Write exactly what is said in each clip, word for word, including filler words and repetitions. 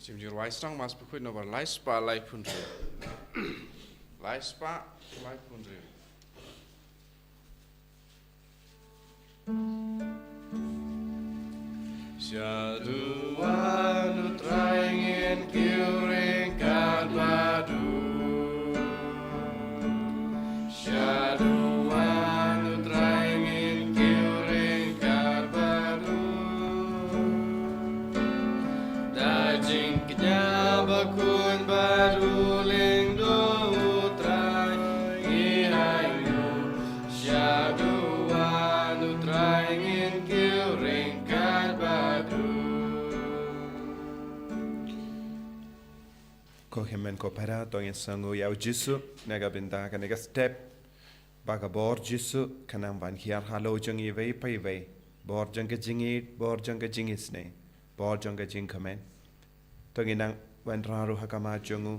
Jingmut Wai Sdang, Mass Bakhuid number lai spah laiphew hynriew. Lai spah laiphew hynriew. Shaduh wan U Trai, ngin kiew ryngkat bad u. Shaduh wan U Trai, ngin kiew ryngkat bad u. Da jingkñia bakhuid bad u lyngdoh U Trai, ngi ainguh. Shaduh wan U Trai, ngin kiew ryngkat bad u. Ko hynmen ko para, to ngin sngewnguh ïa U Jisu na ka bynta kane ka step ba ka bor Jisu kan nang ban hiar halor jong iwei pa iwei. Bor jong ka jingïeit, bor jong ka jingisynei, bor jong ka jingkmen. To ngin nang wanrah ruh ha khmat jong u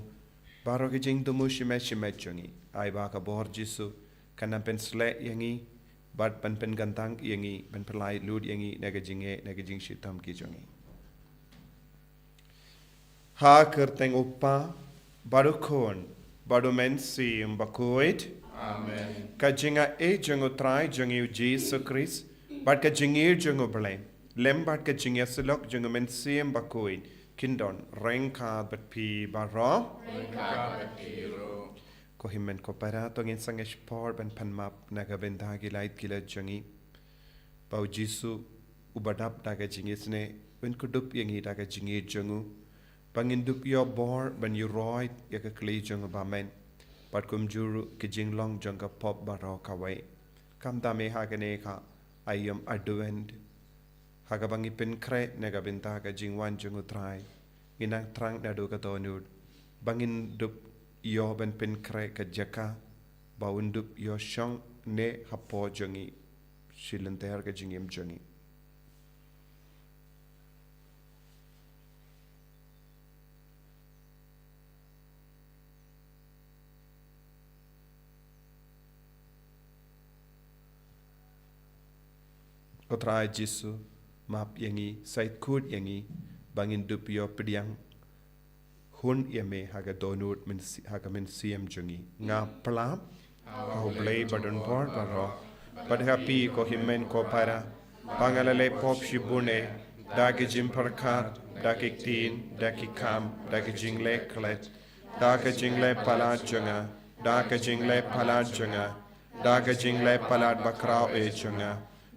baroh ki jingthmu shimet shimet jong ngi. Ai ba ka bor Jisu kan nang pynsleh ïa ngi bad ban pynkyntang ïa ngi, ban pynlait lut ïa ngi na ka jingeh, na ka jingshitom ki jong ngi. Ha ka kyrteng U Kpa, bad U Khun, bad U Mynsiem Bakhuid. Amen. Ka jingaiei jong U Trai jong ngi U Jisu Khrist, bad ka jingïeit jong U Blei, lem bad ka jingïasyllok jong U Mynsiem Bakhuid, kin don ryngkat bad phi baroh. Ryngkat bad phi ruh. Ko hynmen ko para, to ngin sangeh shipor ban pan map na ka bynta ki lait ki lait jong ngi. Ba U Jisu uba dap da ka jingisynei un kdup ïa ngi da ka jingïeit jong u, ba ngin dup ïoh bor ban ïuhroit ïa ka kli jong u ba men, bad kumjuh ruh ki jinglong jong ka pop baroh kawei. Khamtam eh ha kane ka aïom Advent, ha kaba ngi pynkhreh na ka bynta ka jingwan jong U Trai, ngi nang thrang naduh ka dohnud ba ngin dup ïoh ban pynkhreh ka jaka ba un dup ïoh shong ne hapoh jong ngi shi lynter ka jingim jong ngi. Ko Trai Jisu, map ïa ngi, sait khuid ïa ngi, ba ngin dup ïoh pdiang hun ïa me ha ka dohnud mynsi-, ha ka mynsiem jong ngi. Nga pyrshah ha U Blei badonbor baroh, bad ha phi ko hynmen ko para, ba nga la leh pop shibun eh, da ki jingpyrkhat, da ki ktien, da ki kam, da ki jingleh klet, da ki jingleh palat jong nga, da ki jingleh palat jong nga, da ki jingleh palat bakhraw eh jong nga.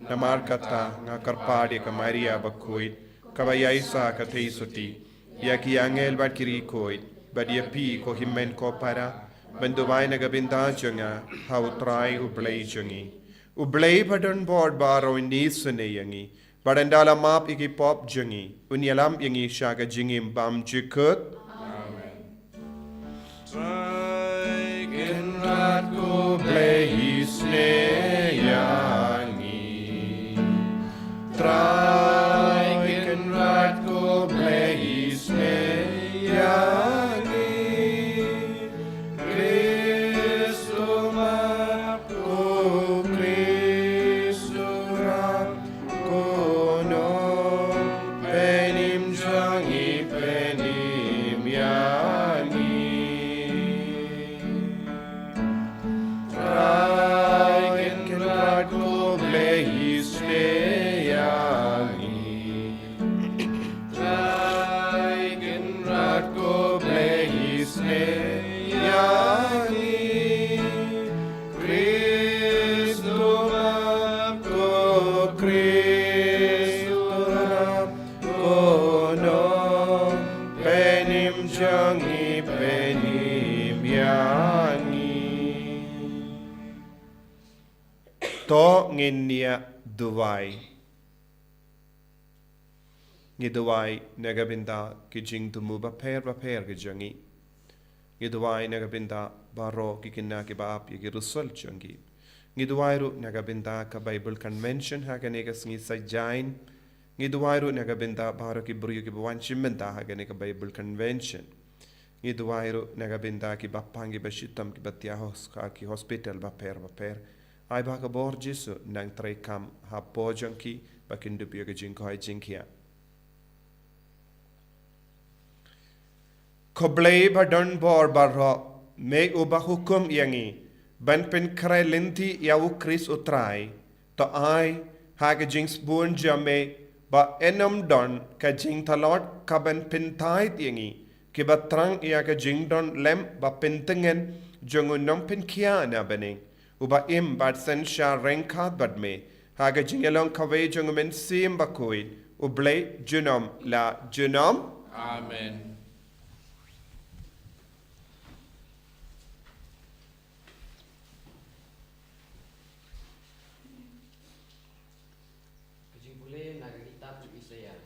Namar kata nga kyrpad ïa ka Maria bakhuid, kaba ïaishah ka theisotti, ïa ki angel bad ki riewkhuid, bad ïa phi ko hynmen ko para, ban duwai na ka bynta jong nga ha U Trai U Blei jong ngi. U Blei badonbor baroh un isynei ïa ngi, bad un da la map ïa ki pop jong ngi, un ïalam ïa ngi sha ka jingim bymjukut. Trai Kynrad ko Blei isynei ïa ngi. Trai Kynrad ko Blei isynei ïa ngi. Khrist u map, ko Khrist u rap, ko nongpynim jong ngi, pynim ïa ngi. Trai Kynrad ko Blei isynei ïa ngi. Trai Kynrad ko Blei isynei ïa ngi. Khrist u map, ko Khrist u rap, ko nongpynim jong ngi, pynim ïa ngi. To ngin ïa duwai. Ngi duwai na ka bynta ki jingthmu bapher bapher ki jong ngi. Ngi duwai na ka bynta baroh ki khynnah kiba ap ïa ki result jong ki. Ngi duwai ruh na ka bynta ka Bible Convention ha kane ka sngi Saitjaiñ. Ngi duwai ruh na ka bynta baroh ki briew kiba wan shim bynta ha kane ka Bible Convention. Ngi duwai ruh na ka bynta kiba pang kiba shitom kiba thiah ha ki hospital bapher bapher. Ai ba ka bor Jisu nang treikam hapoh jong ki ba kin dup ïa ka jingkoit jingkhiah. Ko Blei badonbor baroh, me uba hukum ïa ngi ban pynkhreh lynti ïa U Khrist U Trai, to ai ha ka jingsbun jong me ba yn ym don ka jingtlot kaban pynthait ïa ngi kiba thrang ïa ka jingdon lem ba pyntngen jong U Nongpynkhiah na bneng, uba im bad synshar ryngkat bad me ha ka jingïalong kawei jong U Mynsiem Bakhuid, U Blei junom la junom. Amen. Ka jingpule na ka kitab jong u Isaïah.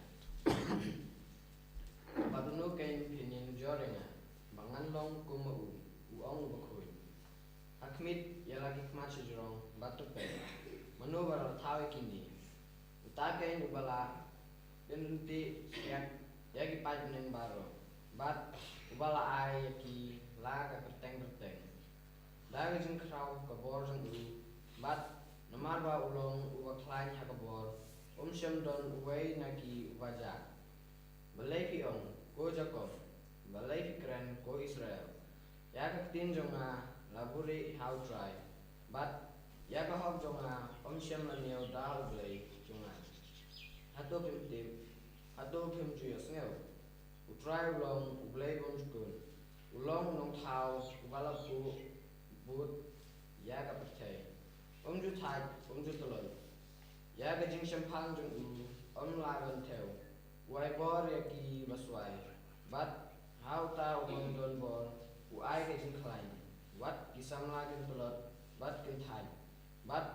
Bad uno kein phin ïanujor ïa nga, ba ngan long kum ma u, u ong u bakhuid. Ha khmih ïa la ki khmat shajrong bad to peit, mano ba la thaw ïa kine? Uta kein uba la pynryntih ïa, ïa ki paidbneng baroh, bad uba la ai ïa ki la ka kyrteng kyrteng. Da ka jingkhraw ka bor jong u, bad namar ba u long uba khlaiñ ha ka bor, um shym don uwei na ki uba jah. Balei phi ong, ko Jakob? Balei phi kren, ko Israel? Ïa ka ktien jong nga la buhrieh ha U Trai, bad ïa ka hok jong nga um shym la ñiew da U Blei jong nga. Hato phim tip? Hato phim ju ïohsngew? U Trai u long U Blei bymjukut. U long u Nongthaw uba la buh bud ïa ka pyrthei. Um ju thait, um ju tlot. Ïa ka jingshemphang jong u um lah ban thew. U ai bor ïa ki baswai, bad ha uta u bym don bor u ai ka jingkhlaiñ. Wat ki samla kin tlot bad kin thait, bad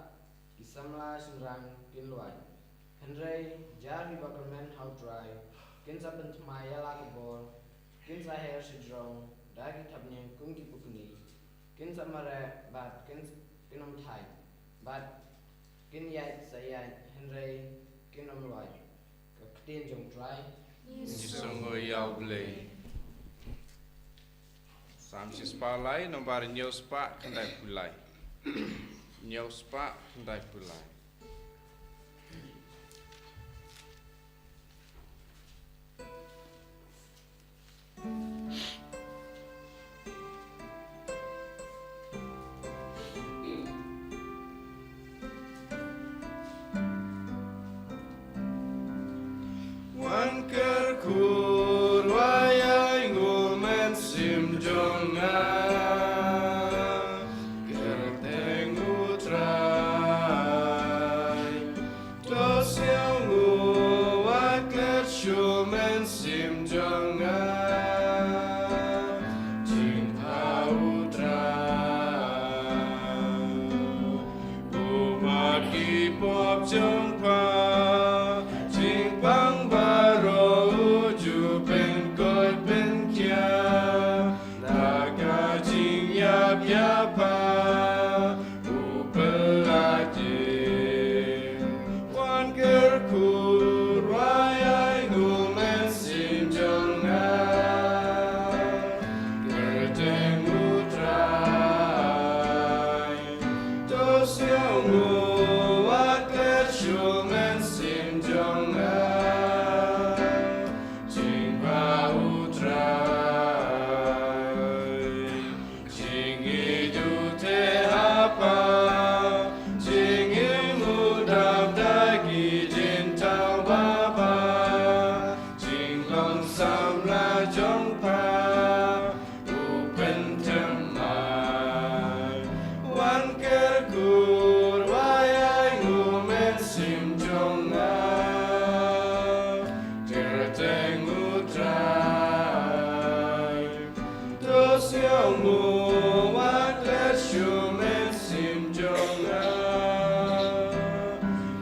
ki samla shynrang kin luid. Hynrei jar kiba kyrmen ha U Trai kin sa pynthymmai ïa la ka bor, kin sa her shajrong da ki thapniang kum ki pukni, kin sa mareh bad kin, kin ym thait, bad kin ïaid sa ïaid hynrei kin ym luid. Ka ktien jong U Trai. Ngi sngewnguh ïa U Blei. Salm shispah lai, nombar hynñiew spah khyndai phew lai. Hynñiew spah khyndai phew lai. Mynsiem jong nga, jingpha U Trai. U map ki pop jong pha, jingpang baroh u ju pynkoit pynkhiah. Na ka jingïap ïa pha, u pyllait ïing. Wan kyrkhu ruh ïa u Mynsiem jong nga. Kyrteng U Trai. To sngewbha wat klet sha u Mynsiem jong nga. Jingpha U Trai. Jingïeit u te ha pha, jingim u dap da ki jingthaw babha, jinglong samla jong pha, u pynthymmai. Wan kyrkhu ruh ïa u Mynsiem jong nga. Kyrteng U Trai. To sngewbha wat klet sha u Mynsiem jong nga.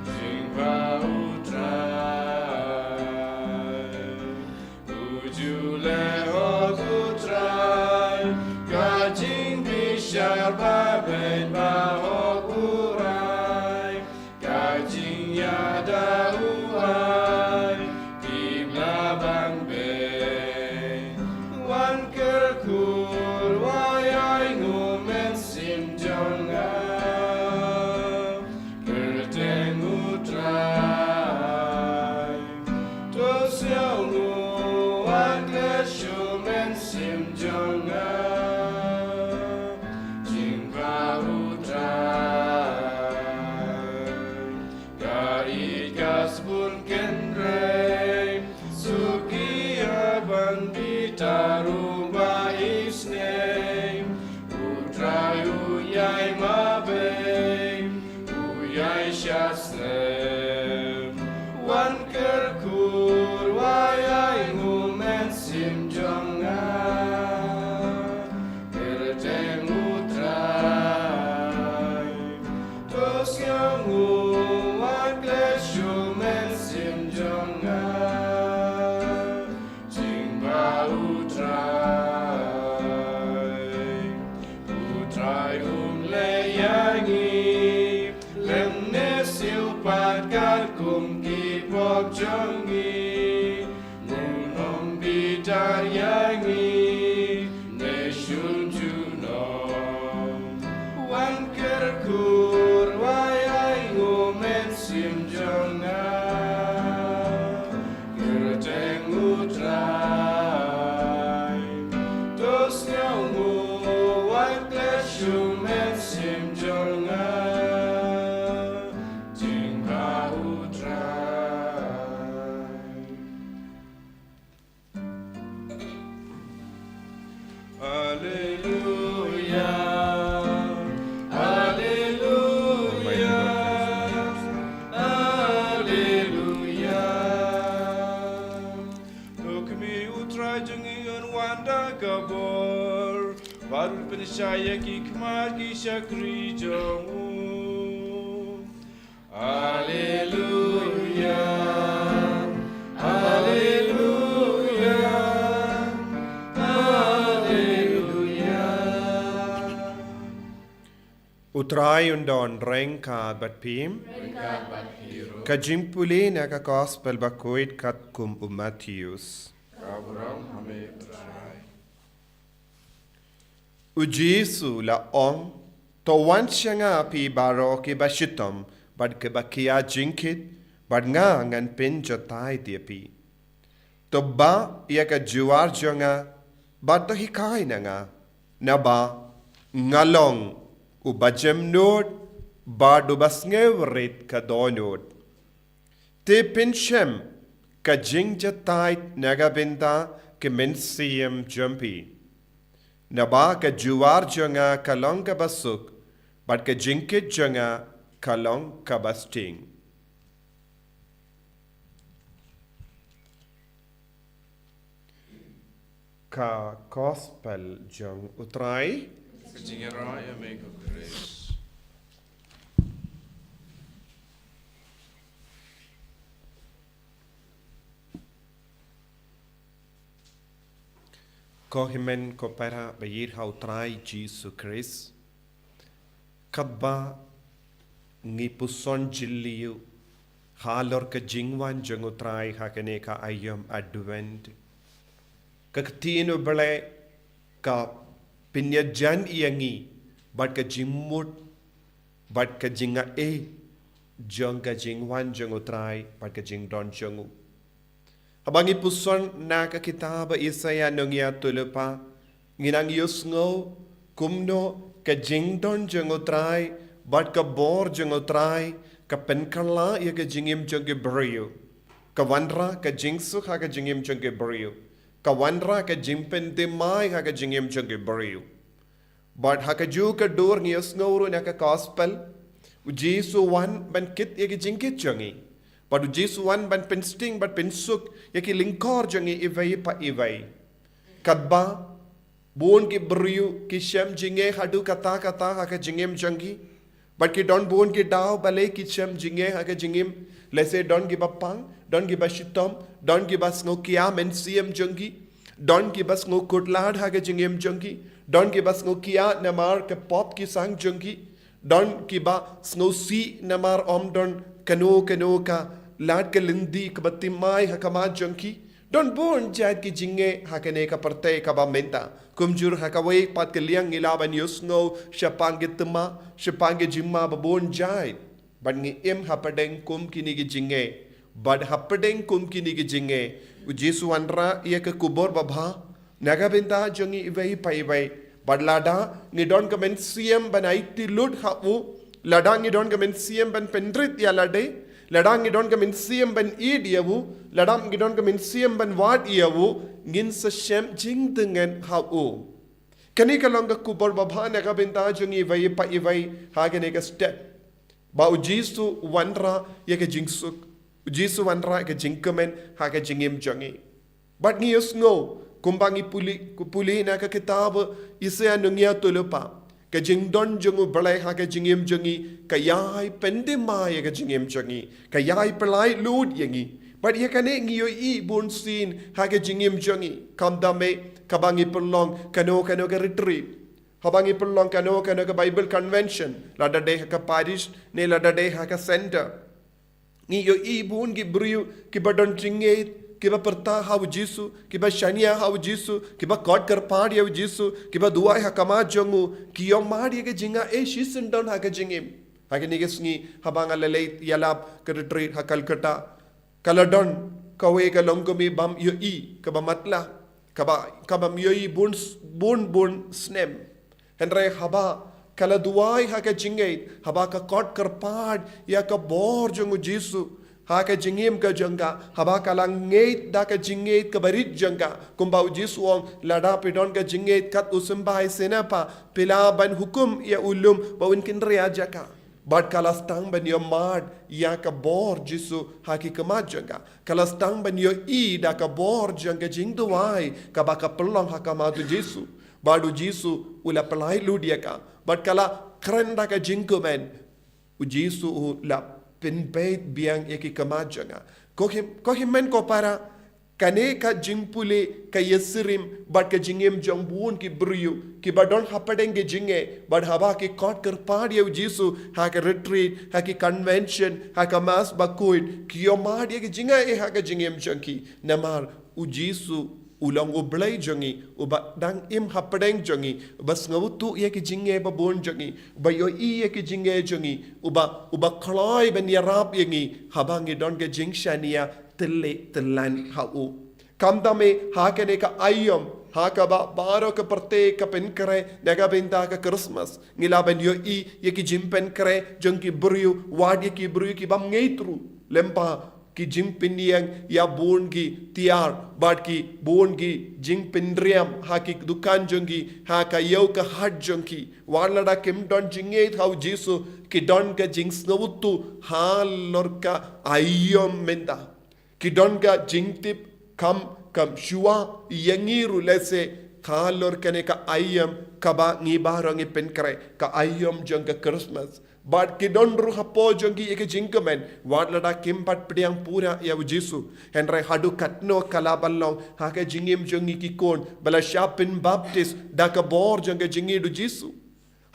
Jingpha U Trai. U ju leh hok U Trai, ka jingbishar ba beit ba hok u rai. Ka jingïada u ai, ki bla ban beit. Wan kyrkhu ruh ïa u Mynsiem jong nga. Kyrteng U Trai. To sngewbha wat klet sha u Mynsiem jong nga. Jingpha U Trai. Ka ïeit ka sbun kynrei, suki ïa ban bitar u ba isnei. U Trai u ïai mabei, u ïai shah snem. Wan kyrkhu ruh ïa u Mynsiem jong nga. Kyrteng U Trai. To sngewbha wat klet sha u Mynsiem jong nga. Jingpha U Trai. U Trai um leh ïa ngi lymne siew pat katkum ki pop jong ngi. Ngin ym bitar ïa ngi ne shun junom. Wan kyrkhu ruh ïa u Mynsiem jong nga. Kyrteng U Trai. To sngewbha wat klet sha u Mynsiem jong nga. Jingpha U Trai. Alleluia, alleluia, alleluia. To khmih, U Trai jong ngi un wan da ka bor, bad un pynshai ïa ki khmat ki shakri jong u. Alleluia, alleluia, alleluia. U Trai un don ryngkat bad phi. Ryngkat bad phi ruh. Ka jingpule na ka Gospel bakhuid katkum u Mathaios. Ka burom ha me, U Trai. U Jisu u la ong, to wan sha nga phi baroh kiba shitom bad kiba khia jingkit, bad nga ngan pynjatai ïa phi. To bah ïa ka juar jong nga, bad to hikai na nga, naba nga long uba jemnud bad uba sngewrit ka dohnud. Te pynshem ka jingjatai na ka bynta ki mynsiem jong phi. Naba ka juar jong nga ka long kaba suk, bad ka jingkit jong nga ka long kaba sting. Ka Gospel jong U Trai. Ka jingïarap ïa me ko Khrist. Ko hynmen ko para ba ïeit ha U Trai Jisu Khrist. Katba ngi puson jylliew halor ka jingwan jong U Trai ha kane ka aïom Advent, ka ktien U Blei ka pynïajan ïa ngi bad ka jingmut bad ka jingaiei jong ka jingwan jong U Trai bad ka jingdon jong u. Haba ngi puson na ka kitab Isaïah nongïathuhlypa, ngi nang ïohsngew kumno ka jingdon jong U Trai bad ka bor jong U Trai ka pynkylla ïa ka jingim jong ki briew. Ka wanrah ka jingsuk ha ka jingim jong ki briew. Ka wanrah ka jingpynthymmai ha ka jingim jong ki briew. Bad ha kajuh ka dur ngi ïohsngew ruh na ka Gospel, U Jisu u wan ban kit ïa ki jingkit jong ngi. Bad U Jisu u wan ban pynsting bad pynsuk ïa ki lyngkor jong ngi iwei pa iwei. Katba bun ki briew ki shem jingeh haduh katta katta ha ka jingim jong ki. Bad ki don bun ki daw balei ki shem jingeh ha ka jingim. Lehse don kiba pang, don kiba shitom, don kiba sngew khia mynsiem jong ki, don kiba sngew khuslai ha ka jingim jong ki, don kiba sngew khia namar ka pop ki sang jong ki, don kiba sngewsih namar ym don kano kano ka lad ka lynti kaba thymmai ha khmat jong ki. Don bun jait ki jingeh ha kane ka pyrthei kaba mynta. Kumjuh ha kawei pat ka liang ngi lah ban ïohsngew shaphang ki thymmai, shaphang ki jingma ba bun jait. Bad ngi im hapdeng kum kine ki jingeh. Bad hapdeng kum kine ki jingeh, U Jisu u wanrah ïa ka khubor babha na ka bynta jong ngi iwei pa iwei. Bad lada ngi don ka mynsiem ban aiti lut ha u, lada ngi don ka mynsiem ban pynrit ïa lade, lada ngi don ka mynsiem ban ïeit ïa u, lada ngi don ka mynsiem ban wad ïa u, ngin sa shem jingtngen ha u. Kane ka long ka khubor babha na ka bynta jong ngi iwei pa iwei ha kane ka step. Ba U Jisu u wanrah ïa ka jingsuk, U Jisu u wanrah ïa ka jingkmen ha ka jingim jong ngi. Bad ngi ïohsngew kumba ngi pule, pule na ka kitab Isaïah nongïathuhlypa, ka jingdon jong U Blei ha ka jingim jong ngi ka ïai pynthymmai ïa ka jingim jong ngi, ka ïai pynlait lut ïa ngi. Bad ïa kane ngi ïohi bunsien ha ka jingim jong ngi. Khamtam eh kaba ngi pynlong kano kano ka retreat, haba ngi pynlong kano kano ka Bible convention, lada dei ha ka parish ne lada dei ha ka center. Ngi ïohi bun ki briew kiba don jingngeit, kiba pyrta ha U Jisu, kiba shaniah ha U Jisu, kiba khot kyrpad ïa U Jisu, kiba duwai ha khmat jong u, ki ïohmad ïa ka jingaiei shisyndon ha ka jingim. Ha kine ki sngi haba nga la leit ïalap ka retreat ha Calcutta, ka la don kawei ka longkmie bym ïohi, kaba matlah, kaba, kabym ïohi bun, bun, bun snem. Hynrei haba ka la duwai ha ka jingngeit, haba ka khot kyrpad ïa ka bor jong U Jisu ha ka jingim ka jong ka, haba ka la ngeit da ka jingngeit kaba rit jong ka, kumba U Jisu u ong, lada phi don ka jingngeit kat u symbai sniang, phi lah ban hukum ïa u lum ba un kynriah jaka. Bad ka la sdang ban ïohmad ïa ka bor Jisu ha ki khmat jong ka. Ka la sdang ban ïohi da ka bor jong ka jingduwai kaba ka pynlong ha khmat U Jisu. Bad U Jisu u la pynlait lut ïa ka. Bad ka la kren da ka jingkmen. U Jisu u la pynbeit biang ïa ki khmat jong ka. Ko hym, ko hynmen ko para, kane ka jingpule ka ïasyriem bad ka jingim jong bun ki briew kiba don hapdeng ki jingngeit, bad haba ki khot kyrpad ïa U Jisu ha ka retreat, ha ki convention, ha ka mass bakhuid, ki ïohmad ïa ki jingngeit ha ka jingim jong ki. Namar U Jisu u long U Blei jong ngi, uba dang im hapdeng jong ngi, uba sngewthuh ïa ki jingngeit ba bun jong ngi, uba ïohi ïa ki jingngeit jong ngi, uba, uba kloi ban ïarap ïa ngi haba ngi don ka jingshaniah tylli tyllan ha u. Khamtam eh ha kane ka aïom ha kaba baroh ka pyrthei ka pynkhreh na ka bynta ka Christmas, ngi lah ban ïohi ïa ki jingpynkhreh jong ki briew, wat ïa ki briew kibym ngeit ruh. Lympa ki jingpynïeng ïa bun ki tiar bad ki bun ki jingpynriam ha ki dukan jong ki, ha ka ïew ka hat jong ki. Wat lada kim don jingngeit ha U Jisu, ki don ka jingsngewthuh halor ka aïom mynta. Ki don ka jingtip kam kam shuwa ïa ngi ruh lehse ka lor kane ka aïom kaba ngi baroh ngi pynkhreh, ka aïom jong ka Christmas. Bad ki don ruh hapoh jong ki ïa ka jingkmen, wat lada kim pat pdiang pura ïa u Jisu. Hynrei haduh katno ka la ban long ha ka jingim jong ngi ki khun ba la shah pynbaptis da ka bor jong ka jingïeit u Jisu.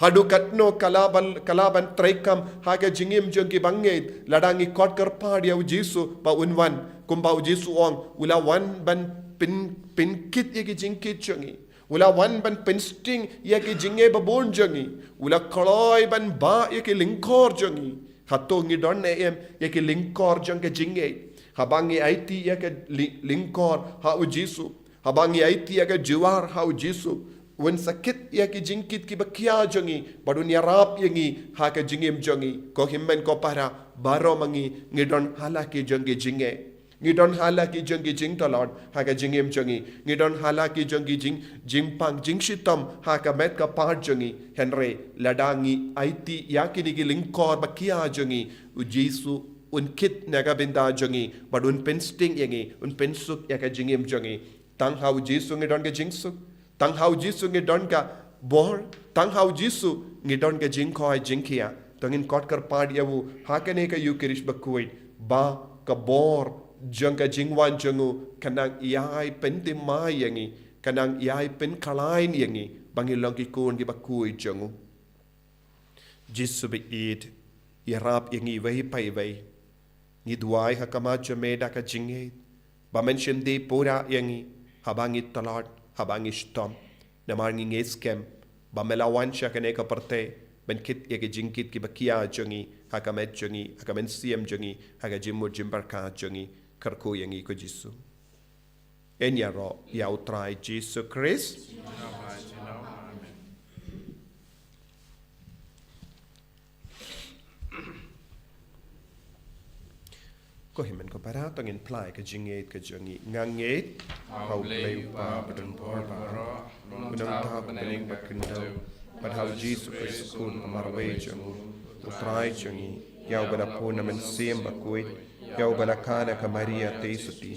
Haduh katno ka la ban, ka la ban treikam ha ka jingim jong ki bangeit, lada ngi khot kyrpad ïa u Jisu ba un wan, kumba u Jisu u ong, u la wan ban pyn, pynkit ïa ki jingkit jong ngi. U la wan ban pynsting ïa ki jingeh babun jong ngi. U la kloi ban bah ïa ki lyngkor jong ngi. Hato ngi don ne em ïa ki lyngkor jong ka jingeh? Haba ngi aiti ïa ka ly-, lyngkor ha u Jisu, haba ngi aiti ïa ka jubab ha u Jisu, un sa kit ïa ki jingkit kiba khia jong ngi, bad un ïarap ïa ngi ha ka jingim jong ngi. Ko hynmen ko para, baroh ma ngi ngi don ha la ki jong ki jingeh. Ngi don ha la ki jong ki jingtlot ha ka jingim jong ngi. Ngi don ha la ki jong ki jing, jingpang jingshitom ha ka met ka phad jong ngi. Hynrei lada ngi aiti ïa kine ki lyngkor ba khia jong ngi, u Jisu un kit na ka bynta jong ngi, bad un pynsting ïa ngi, un pynsuk ïa ka jingim jong ngi. Tang ha u Jisu ngi don ka jingsuk. Tang ha u Jisu ngi don ka bor, tang ha u Jisu ngi don ka jingkhoi jingkhia. To ngin khot kyrpad ïa u ha kane ka Eukharist bakhuid, ba ka bor jong ka jingwan jong u kan nang ïai pynthymmai ïa ngi, kan nang ïai pynkhlaiñ ïa ngi, ba ngin long ki khun kiba khuid jong u. Jisu baieit, ïarap ïa ngi iwei pa iwei. Ngi duwai ha khmat jong me da ka jingngeit ba men shim die pura ïa ngi haba ngi tlot, haba ngi shitom. Namar ngi ngeit skhem ba me la wan sha kane ka pyrthei ban kit ïa ki jingkit kiba khia jong ngi, ha ka met jong ngi, ha ka mynsiem jong ngi, ha ka jingmut jingpyrkhat jong ngi. Kyrkhu ïa ngi ko Jisu. Yn ïaroh ïa u Trai Jisu Khrist. Ko hynmen ko para, to ngin phla ïa ka jingngeit ka jong ngi. Nga ngeit ha u Blei u Kpa badonbor baroh, u nongthaw bapdeng bakhyndew, bad ha u Jisu Khrist u Khun ba marwei jong u, u Trai jong ngi, ïa uba la pun na Mynsiem Bakhuid, ïa uba la kha na ka Maria Theisotti,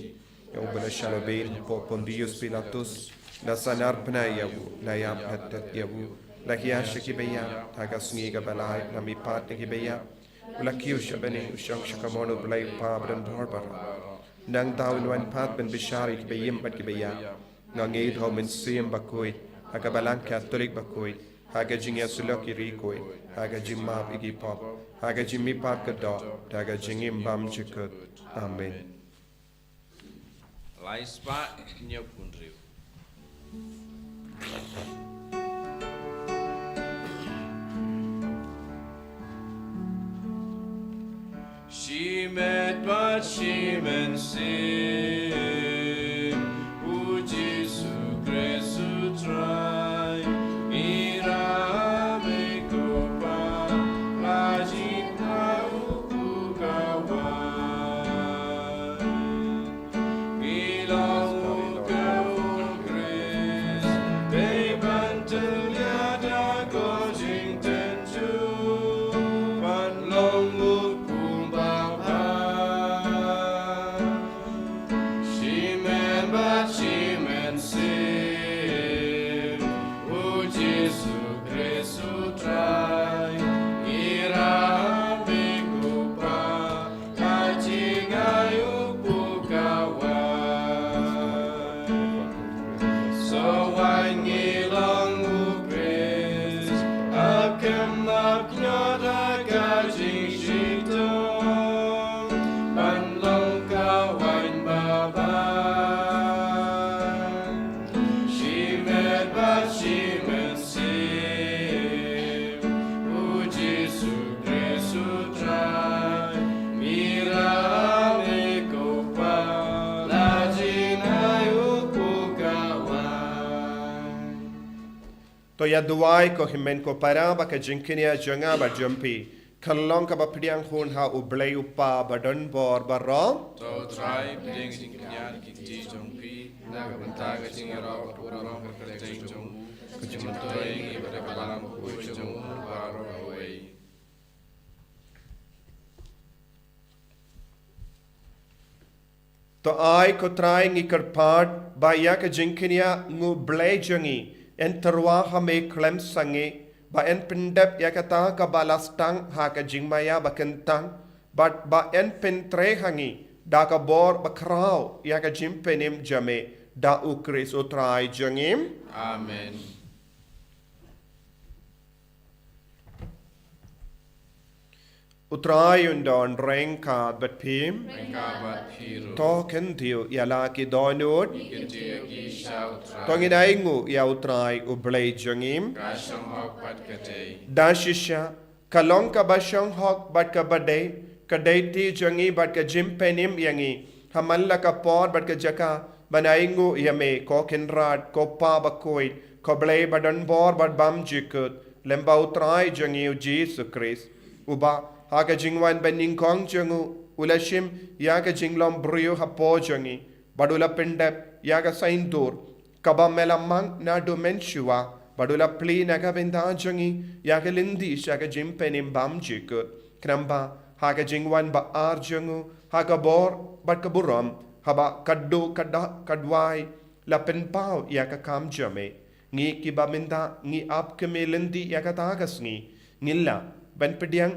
ïa uba la shah lehbeiñ hapoh Pontius Pilatus, la sahnarphna ïa u, la ïap la tet ïa u, la hiar sha kiba ïap, ha ka sngi kaba lai la mihpat na kiba ïap, u la kiew sha bneng, u shong sha kamon u Blei u Kpa badonbor baroh. Nangta un wan pat ban bishar ïa kiba im bad kiba ïap. Nga ngeit ha u Mynsiem Bakhuid, ha ka Balang Katholik bakhuid, ha ka jingïasyllok ïa ki riewkhuid, ha ka jingmap ïa ki pop, ha ka jingmihpat ka doh, ha ka jingim bymjukut. Amen. Lai spah hynñiewphew hynriew. Shimet bad shi mynsiem, u Jisu Khrist u Trai, ïarap ïa ko Pa, la jngai u pukawai. Ngi long u Khrist, dei ban tyllia da ka jingtynjuh, ban long u pynpaw. Shimet bad shi mynsiem, u Jisu Khrist u Trai, ïarap ïa ko Pa, la jngai u pukawai. Sa wan ngi long u Khrist, ha khmat ka jingïeit to, ban long ka waiñ babha. Shimet bad shi mynsiem, u Jisu Khrist u Trai, ïarap ïa ko Pa, la jngai u pukawai. To ïa duwai ko hynmen ko para ba ka jingkñia jong nga bad jong phi kan long kaba pdiang hun ha u Blei u Kpa badonbor baroh. To Trai, pdiang jingkñia ki kti jong phi na ka bynta ka jingïaroh bad u burom ka kyrteng jong u, ka jingmyntoi ïa ngi bad ka Balang Bakhuid jong u baroh kawei. To ai ko Trai ngi kyrpad ba ïa ka jingkñia nguh blei jong ngi yn tyrwa ha me khlem sangeh, ba yn pyndep ïa kata kaba la sdang ha ka jingmaïa ba kyntang, bad ba yn pyntrei ha ngi da ka bor ba khraw ïa ka jingpynim jong me, da U Khrist U Trai jong ngi. Amen. U Trai un don ryngkat bad phi. Ryngkat bad phi ruh. To kyntiew ïa la ki dohnud. Ngi kyntiew ïa ki sha U Trai. To ngin ainguh ïa U Trai U Blei jong ngi. Ka shong hok bad ka dei. Da shisha, ka long kaba shong hok bad kaba dei, ka dei ti jong ngi bad ka jingpynim ïa ngi ha man la ka por bad ka jaka, ban ainguh ïa me, ko Kynrad, ko Pa bakhuid, ko Blei ba don bor bad bymjukut, lyngba U Trai jong ngi U Jisu Khrist, uba ha ka jingwan banyngkong jong u, u la shim ïa ka jinglong briew hapoh jong ngi, bad u la pyndep ïa ka saiñdur kaba me la mang naduh mynshuwa, bad u la plie na ka bynta jong ngi ïa ka lynti sha ka jingpynim bymjukut. Khnang ba ha ka jingwan ba ar jong u, ha ka bor bad ka burom, haba ka duh ka da-, ka duwai la pynpaw ïa ka kam jong me, ngi kiba mynta ngi ap kmie lynti ïa kata ka sngi, ngin lah ban pdiang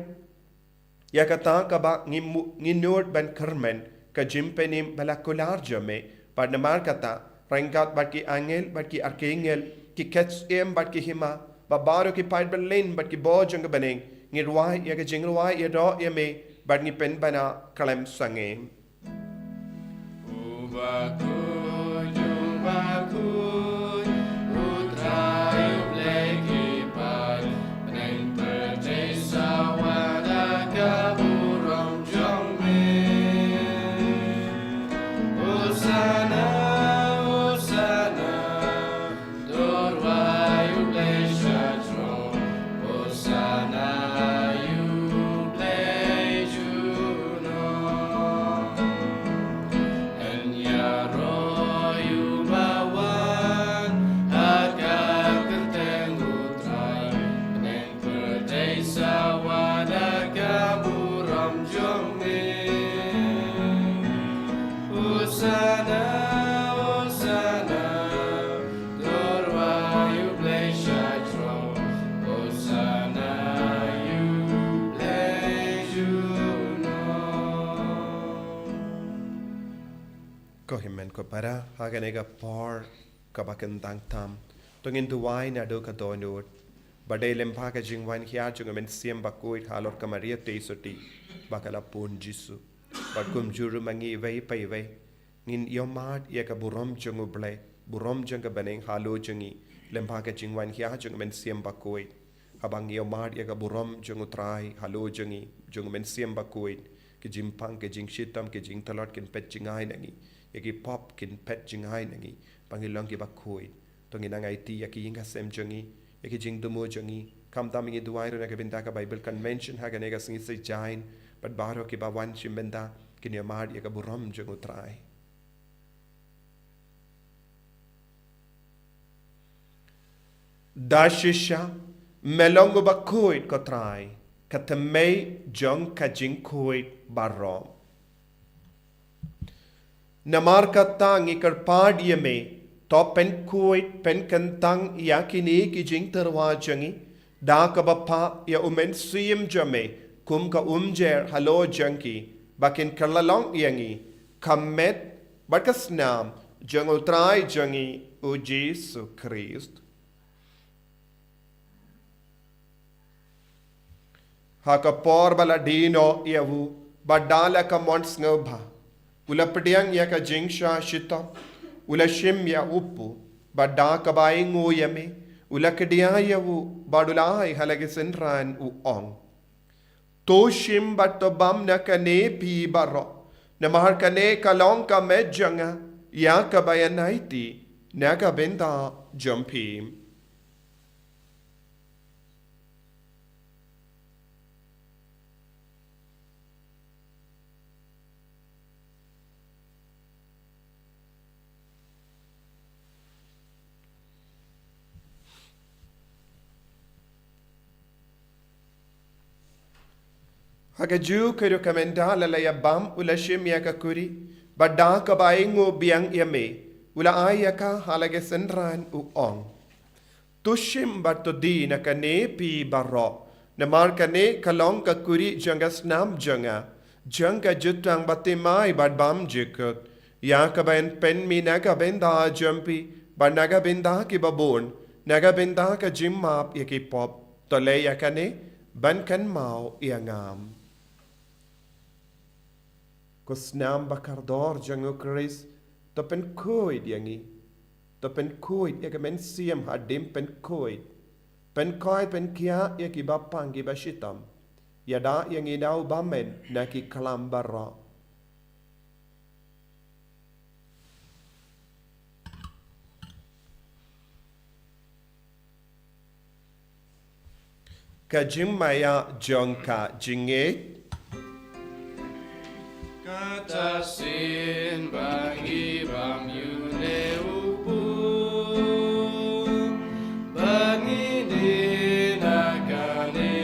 ïa kata kaba ngi mu-, ngi nud ban kyrmen, ka jingpynim ba la kular jong me. Bad namar kata, ryngkat bad ki angel bad ki archangel, ki ktien bad ki hima, bad baroh ki paid bymlien bad ki bor jong ka bneng, ngi rwai ïa ka jingrwai ïaroh ïa me, bad ngi pynbna khlem sangeh. U bakhuid, u bakhuid, U Trai U Blei ki paid, bneng pyrthei sawa da ka burom jong me. Hosana, Hosana, to rwai U Blei sha throne, Hosana ïa U Blei junom. Yn ïaroh ïa uba wan ha ka kyrteng U Trai, bneng pyrthei sawa da ka burom jong me. Hosana, Hosana, to rwai U Blei sha throne, Hosana ïa U Blei junom. Ko hynmen ko para, ha kane ka por kaba kyntang tam, to ngin duwai naduh ka dohnud, ba dei lyngba ka jingwan hiar jong U Mynsiem Bakhuid halor ka Maria Theisotti, ba ka la pun Jisu. Bad kumjuh ruh ma ngi iwei pa iwei, ngin ïohmad ïa ka burom jong U Blei, burom jong ka bneng halor jong ngi, lyngba ka jingwan hiar jong U Mynsiem Bakhuid. Haba ngi ïohmad ïa ka burom jong U Trai halor jong ngi, jong U Mynsiem Bakhuid, ki jingpang, ki jingshitom, ki jingtlot kin phet jngai na ngi, ïa ki pop kin phet jngai na ngi, ba ngin long kiba khuid. To ngin nang aiti ïa ki ïing ki sem jong ngi, ïa ki jingthmu jong ngi, khamtam ngi duwai ruh na ka bynta ka Bible Convention ha kane ka sngi Saitjaiñ, bad baroh kiba wan shim bynta, kin ïohmad ïa ka burom jong U Trai. Da shisha, me long uba khuid ko Trai, ka thymmei jong ka jingkhuid baroh. Namar kata ngi kyrpad ïa me, to pynkhuid pynkyntang ïa kine ki jingtyrwa jong ngi, da kaba phah ïa U Mynsiem jong me kum ka umjer halor jong ki, ba kin kylla long ïa ngi ka met bad ka snam jong U Trai jong ngi U Jisu Khrist. Ha ka por ba la die noh ïa u, bad da la ka mon sngewbha, u la pdiang ïa ka jingshah shitom, u la shim ïa u kpu, bad da kaba ainguh ïa me, u la kdiah ïa u, bad u la ai ha la ki synran, u ong: To shim bad to bam na kane phi baroh, namar kane ka long ka met jong nga, ïa kaba yn aiti na ka bynta jong phi. Ha kajuh ka ruh ka mynta la la ïa bam, u la shim ïa ka kuri, Bad da kaba ainguh biang ïa me, u la ai ïa ka ha la ka synran, u ong: To shim bad to die na kane phi baroh, namar kane ka long ka kuriq jong ka snam jong nga, jong ka jutang bathymmai bad bymjukut, ïa kaba yn pynmih na ka bynta jong phi bad na ka bynta kiba bun, na ka bynta ka jingmap ïa ki pop. To leh ïa kane ban kynmaw ïa nga. Ko snam ba kordor jong u Khrist, to pynkhuid ïa ngi. To pynkhuid ïa ka mynsiem hadien pynkhuid. Pynkhuid, pynkhiah ïa kiba pang kiba shitom. Ïada ïa ngi da u bymman na ki khlam baroh. Ka jingmaïa jong ka jingngeit. Kata shisien ba ngi bam ïa une u pud, ba ngi die na kane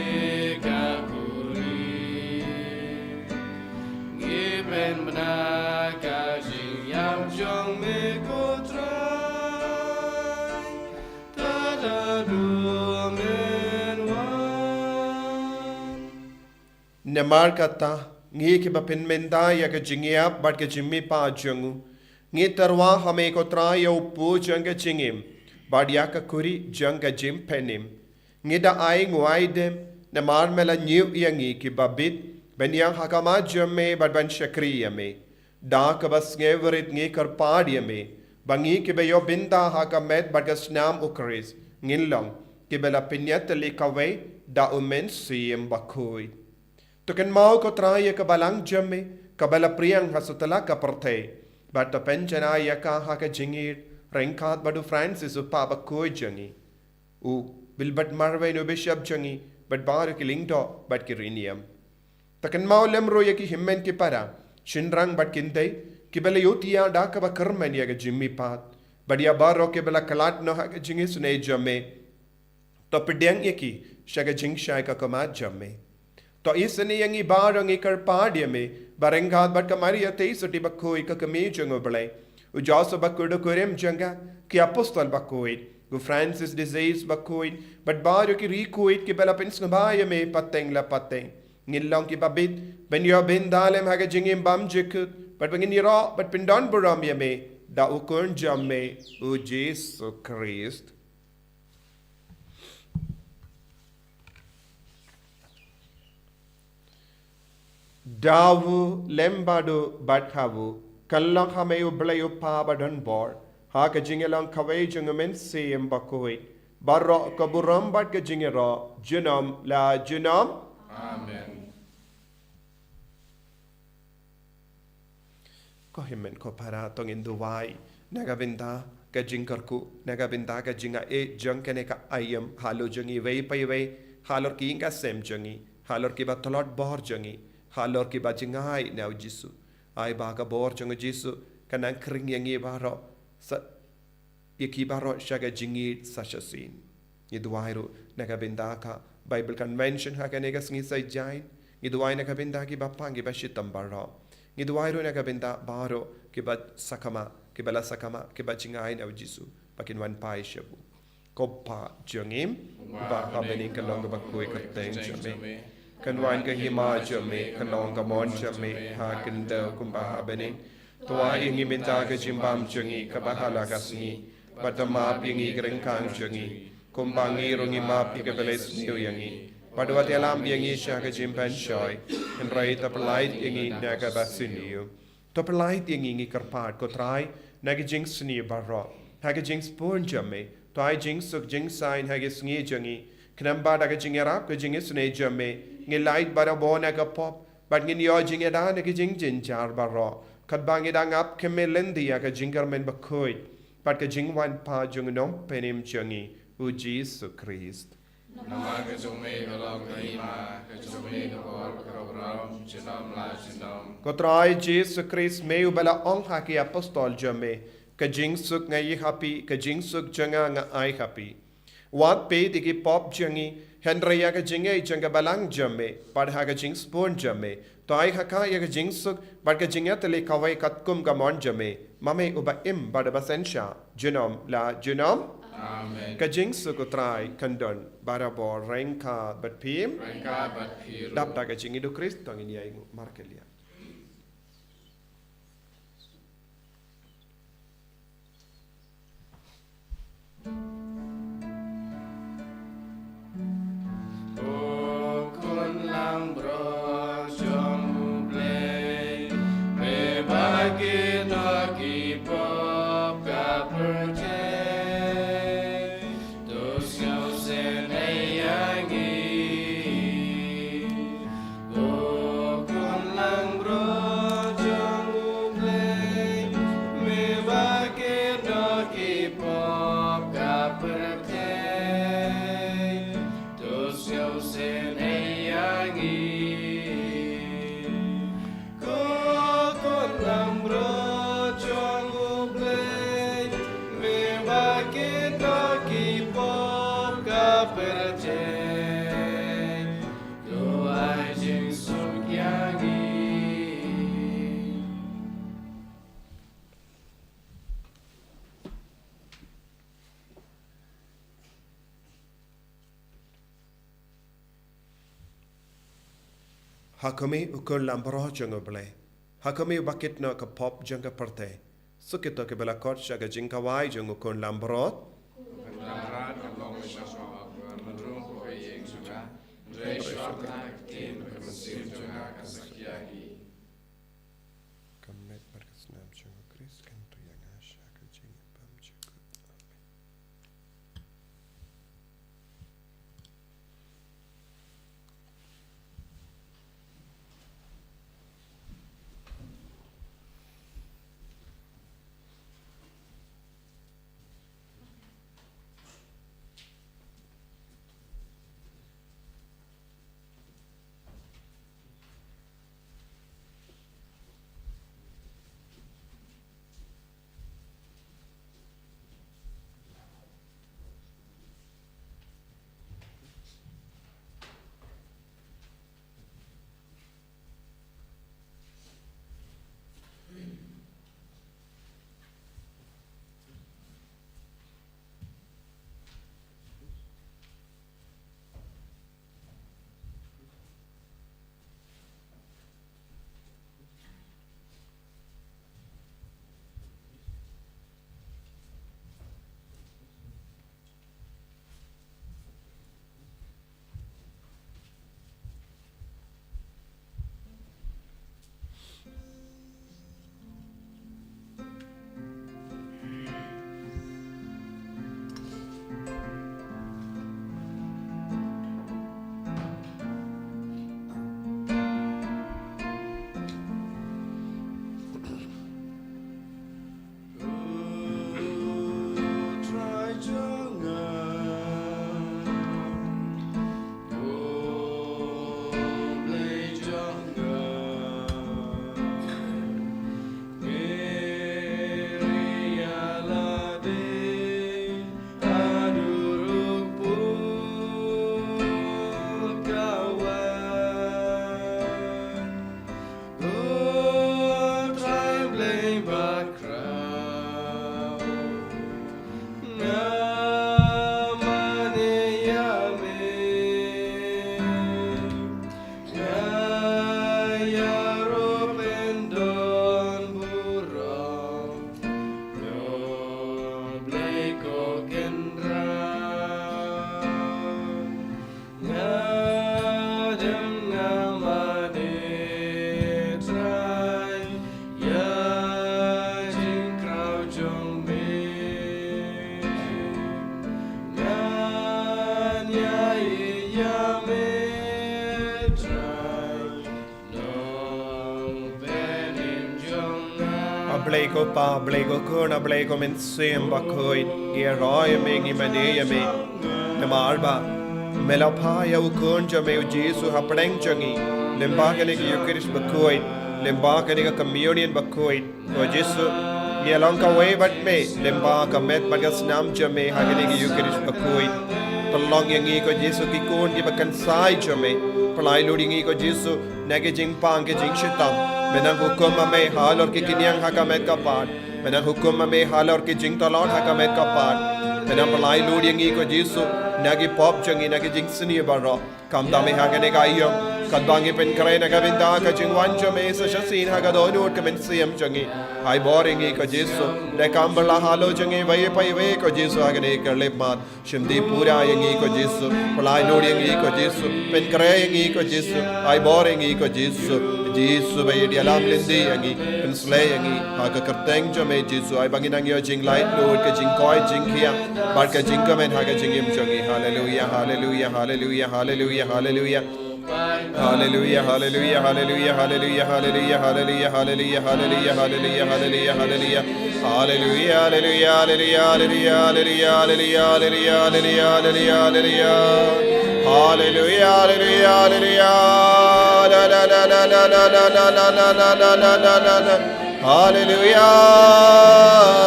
ka kuriq. Ngi pynbna ka jingïap jong me ko Trai. Tata dum men wan. Namar kata, ngi kiba pynmynta ïa ka jingïap bad ka jingmihpat jong u, ngi tyrwa ha me ko Trai ïa u pud jong ka jingim bad ïa ka kuriq jong ka jingpynim. Ngi da ai nguh ai dem namar me la ñiew ïa ngi kiba bit ban ïeng ha khmat jong me bad ban shakri ïa me. Da kaba sngewrit ngi kyrpad ïa me ba ngi kiba ïoh bynta ha ka met bad ka snam u Khrist, ngin long kiba la pynïatylli kawei da u Mynsiem Bakhuid. To kynmaw ko Trai ïa ka balang jong me kaba la pdiang ha satlak ka pyrthei, bad to pynjanai ïa ka ha ka jingïeit ryngkat bad u Francis u Pape bakhuid jong ngi, u Willibrord Marwein u Bishop jong ngi, bad baroh ki lyngdoh bad ki riewniam. To kynmaw lem ruh ïa ki hynmen ki para, shynrang bad kynthei, kiba la ïohthiah da kaba kyrmen ïa ka jingmihpat, bad ïa baroh kiba la khlad noh ha ka jingisynei jong me. To pdiang ïa ki sha ka jingshai ka khmat jong me. To isynei ïa ngi baroh, ngi kyrpad ïa me, ba ryngkat bad ka Maria Theisotti bakhuid ka kmie jong u Blei, u Joseph bakhuid u kurim jong ka, ki apostol bakhuid, u Francis de Sales bakhuid, bad baroh ki riewkhuid kiba la pynsngewbha ïa me pateng la pateng, ngin long kiba bit ban ïoh bynta lem ha ka jingim bymjukut, bad ba ngin ïaroh bad pyndonburom ïa me da u Khun jong me, u Jisu Khrist. Da u lem bad u bad ha u, kan long ha me u Blei u Kpa badonbor, ha ka jingïalong kawei jong u Mynsiem Bakhuid, baroh ka burom bad ka jingïaroh junom la junom. Amen. Ko hynmen ko para, to ngin duwai na ka bynta ka jingkyrkhu, na ka bynta ka jingaiei jong kane ka aïom halor jong ngi iwei pa iwei, halor ki ïing ka sem jong ngi, halor kiba tlot bor jong ngi, halor kiba jngai na u Jisu. Ai ba ka bor jong u Jisu kan nang khring ïa ngi baroh, sa ïa ki baroh sha ka jingïeit sa shisien. Ngi duwai ruh na ka bynta ka Bible Convention ha kane ka sngi Saitjaiñ. Ngi duwai na ka bynta kiba pang kiba shitom baroh. Ngi duwai ruh na ka bynta baroh kiba sakma, kiba la sakma, kiba jngai na u Jisu, ba kin wan phai sha u. Ko Kpa jong ngi uba ha bneng, kan long kaba khuid ka kyrteng jong me. Kan wan ka hima jong me, kan long ka mon jong me ha khyndew kumba ha bneng. To ai ïa ngi mynta ka jingbam jong ngi kaba ha la ka sngi, bad to map ïa ngi ki ryngkang jong ngi, kumba ngi ruh ngi map ïa kiba la isniew ïa ngi. Bad wat ïalam ïa ngi sha ka jingpynshoi, hynrei to pyllait ïa ngi na kaba sniew. To pyllait ïa ngi, ngi kyrpad ko Trai, na ki jingsniew baroh, ha ka jingsbun jong me. To ai jingsuk jingsaiñ ha ki sngi jong ngi, khnang ba da ka jingïarap ka jingisynei jong me, ngin lait barabor na ka pop, bad ngin ïoh jingïada na ki jingjynjar baroh, katba ngi dang ap khmih lynti ïa ka jingkyrmen bakhuid bad ka jingwan pat jong u Nongpynim jong ngi, u Jisu Khrist. Namar ka jong me ka long ka hima, ka jong me ka bor, ka burom junom la junom. Ko Trai Jisu Khrist, me uba la ong ha ki apostol jong me, ka jingsuk nga ïa ha phi, ka jingsuk jong nga nga ai ha phi. Wat peit ïa ki pop jong ngi, hynrei ïa ka jingngeit jong ka balang jong me, bad ha ka jingsbun jong me, To ai ha ka ïa ka jingsuk bad ka jingïatylli kawei katkum ka mon jong me, ma me uba im bad uba synshar junom la junom. Amen. Ka jingsuk U Trai kan don barabor ryngkat bad phi. Ryngkat bad phi ruh. Dap da ka jingïaid U Khrist to ngin ïai nguh markylliang. Ko Khun langbrot jong U Blei, me ba kit noh ki pop ka pyrthei. To sngewsih ïa ngi. Ko Khun langbrot jong U Blei, me ba kit noh ki pop ka pyrthei. To sngewsih ïa ngi. Ko Khun langbrot jong U Blei, me ba kit noh ki pop ka pyrthei. To ai jingsuk ïa ngi. Ha khmih, U Khun langbrot jong U Blei. Ha khmih, uba kit noh ka pop jong ka pyrthei. Suk ïa kito kiba la khot sha ka jingkhawai jong U Khun langbrot. Ka met bad ka snam jong U Khrist kan tu ïa nga sha ka jingim bymjukut. Amen. U Trai Blei bakhraw, nga mane ïa me, nga ïaroh pyndonburom, ko Blei ko Kynrad. Nga dem nga mane Trai, ïa jingkhraw jong me. Ngan ïa ïa me Trai, nongpynim jong nga. A Blei ko Pa, a Blei ko Khun, a Blei ko Mynsiem Bakhuid, ngi ïaroh ïa me, ngi mane ïa me. Namar ba me la phah ïa u Khun jong me u Jisu hapdeng jong ngi, lyngba kane ka Eukharist bakhuid, lyngba kane ka Communion bakhuid. Ko Jisu, ngi ïa long kawei bad me lyngba ka met bad ka snam jong me ha kane ka Eukharist bakhuid. Pynlong ïa ngi ko Jisu ki khun kiba kynsai jong me. Pynlait lut ïa ngi ko Jisu na ki jingpang ki jingshitom. Men nang hukum ma me halor ki khñiang ha ka met ka phad. Men nang hukum ma me halor ki jingtlot ha ka met ka phad. Men nang pynlait lut ïa ngi ko Jisu na ki pop jong ngi, na ki jingsniew baroh. Khamtam ha kane ka aïom, katba ngi pynkhreh na ka bynta ka jingwan jong me sa shisien ha ka dohnud ka mynsiem jong ngi. Ai bor ïa ngi ko Jisu, da ka kam ba la halor jong ngi iwei pa iwei ko Jisu ha kane ka khyllipmat. Shim dih pura ïa ngi ko Jisu, pynlait lut ïa ngi ko Jisu, pynkhreh ïa ngi ko Jisu, ai bor ïa ngi ko Jisu. Jisu ba ïa ïalam lynti ïa ngi, pynsleh ïa ngi ha ka kyrteng jong me Jisu, ai ba ngin nang ïoh jinglait lut, ka jingkoit jingkhiah bad ka jingkmen ha ka jingim jong ngi. Haleluia, haleluia, haleluia, haleluia, haleluia. Haleluia, haleluia, haleluia, haleluia, haleluia, haleluia, haleluia, haleluia, haleluia, haleluia, haleluia. Haleluia, haleluia, haleluia, haleluia, haleluia, haleluia, haleluia, haleluia, haleluia. Haleluia, haleluia, haleluia. La, la, la, la, la. Haleluia,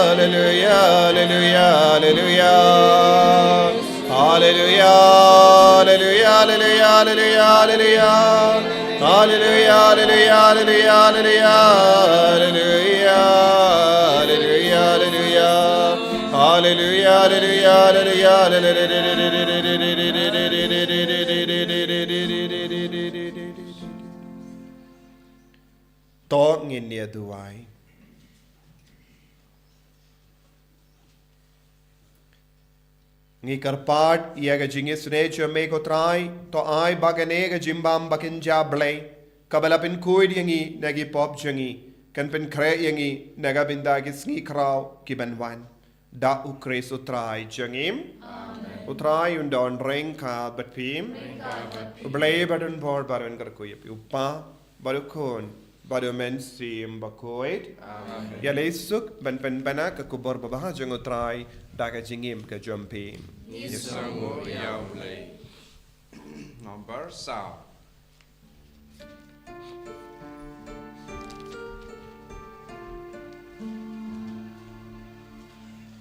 haleluia, haleluia, haleluia. Haleluia, haleluia, haleluia, haleluia, haleluia. Haleluia, haleluia, haleluia, haleluia. Haleluia, haleluia, haleluia, haleluia, haleluia. To ngin ïa duwai. Ngi kyrpad ïa ka jingisynei jong me ko Trai, to ai ba kane ka jingbam ba kynja Blei, kaba la pynkhuid ïa ngi na ki pop jong ngi, kan pynkhreh ïa ngi na ka bynta ki sngi khraw ki ban wan. Da U Khrist U Trai jong ngi. Amen. U Trai un don ryngkat bad phi. Ryngkat bad phi. U Blei ba don bor ba don kyrkhu ïa phi, U Kpa, bad U Khun, bad U Mynsiem Bakhuid. Amen. Ïaleh suk ban pynbna ka khubor babha jong U Trai da ka jingim ka jong phi. Ngi sngewnguh ïa U Blei. Number saw.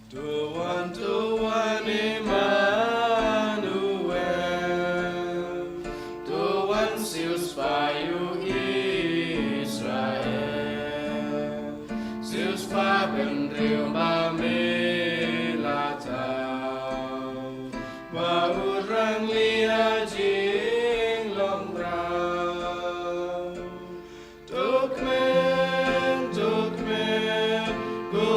To wan, to wan, Emmanuel. To wan, siewspah ïa u Israel. Siewspah bynriew ba me la thaw. Ba u rangli ha jinglong raw. To kmen, to kmen, ko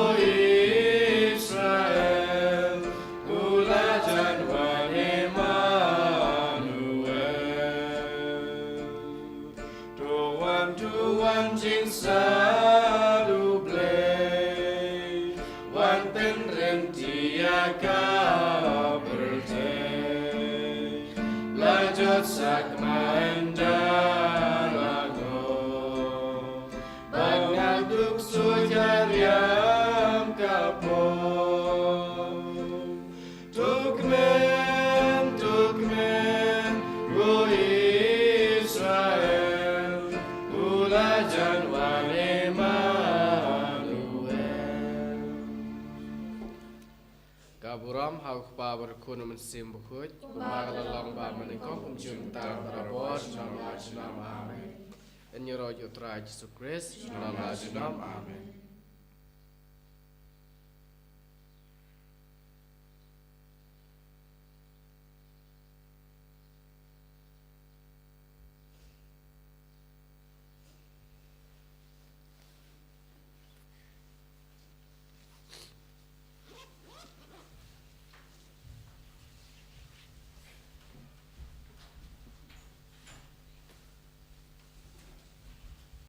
Israel, u la jan wan Emmanuel. To wan, to wan, jingstad U Blei, wan pynryntih ïa ka pyrthei. La jot sakma ynda la ngor, bad nga duk suid ha riam ka por. To kmen, to kmen, ko Israel, u la jan wan Emmanuel. Ka burom ha U Kpa bad U Khun, U Mynsiem Bakhuid, kumba ka la long bad mynnyngkong, kumjuh mynta, barabor, junom la junom. Amen. Yn ïaroh ïa U Trai Jisu Khrist, junom la junom. Amen.